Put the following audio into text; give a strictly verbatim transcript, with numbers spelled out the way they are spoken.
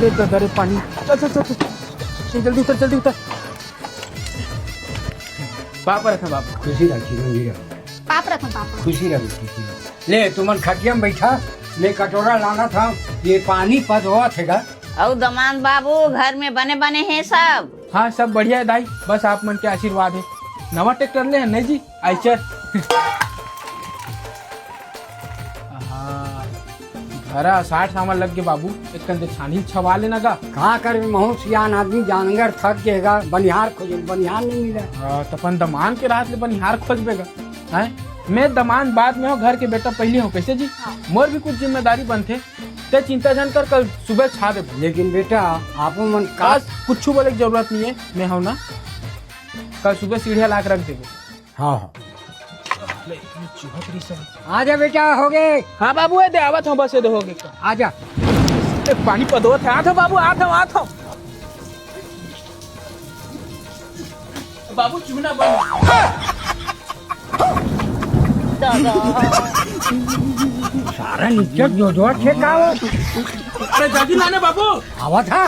ए, दादा रे, पानी। चल, चल, चल, चल। चल, जल्दी उतर, जल्दी उतर। पाप रखा बाबू। खुशी रखी, रंगी रहो। पाप रखा बाबू। खुशी रहो, खुशी रहो। ले, तुमन खटिया में बैठा, मैं कटोरा लाना था, ये पानी पद होवत हे गा। अउ दमांद बाबू, घर में बने बने हे सब? हाँ, सब बढ़िया हे दाई, बस आप मन के आशीर्वाद हे। नवा ट्रैक्टर ले हे नहीं जी, आइचर। हाँ, घरा साठ सामान लग गे बाबू, एक कंदे छानी छवा लेना गा। का करबे, महू सियान आदमी, जानवर थक गे गा, बनिहार खोजे, बनिहार नहीं मिले। हाँ, त अपन दमांद के राहत ले बनिहार खोजबे गा। हैं? मैं दमांद बाद में हो, घर के बेटा पहली हो, कैसे जी? हाँ। मोर भी कुछ जिम्मेदारी बनथे, ते चिंता झन कर, कल सुबह छा देबो। लेकिन बेटा, आपो मन का बस, कुछ बोले के जरूरत नहीं है, मैं हूं ना, कल सुबह सीढ़िया ला के रख देबो। हाँ, हाँ। ले, ये चूहा तेरी सब। आजा बेटा, हो गे। हाँ बाबू, ये दे, आवत हूँ, बस ये दे, हो गे। आजा। ए, पानी पदोत है, आत हूँ बाबू, आत हूँ, आत हूँ। बाबू, चूना बन। सारा नीचे जो जो छे का हो। अरे, जल्दी लाने बाबू। आवत हा।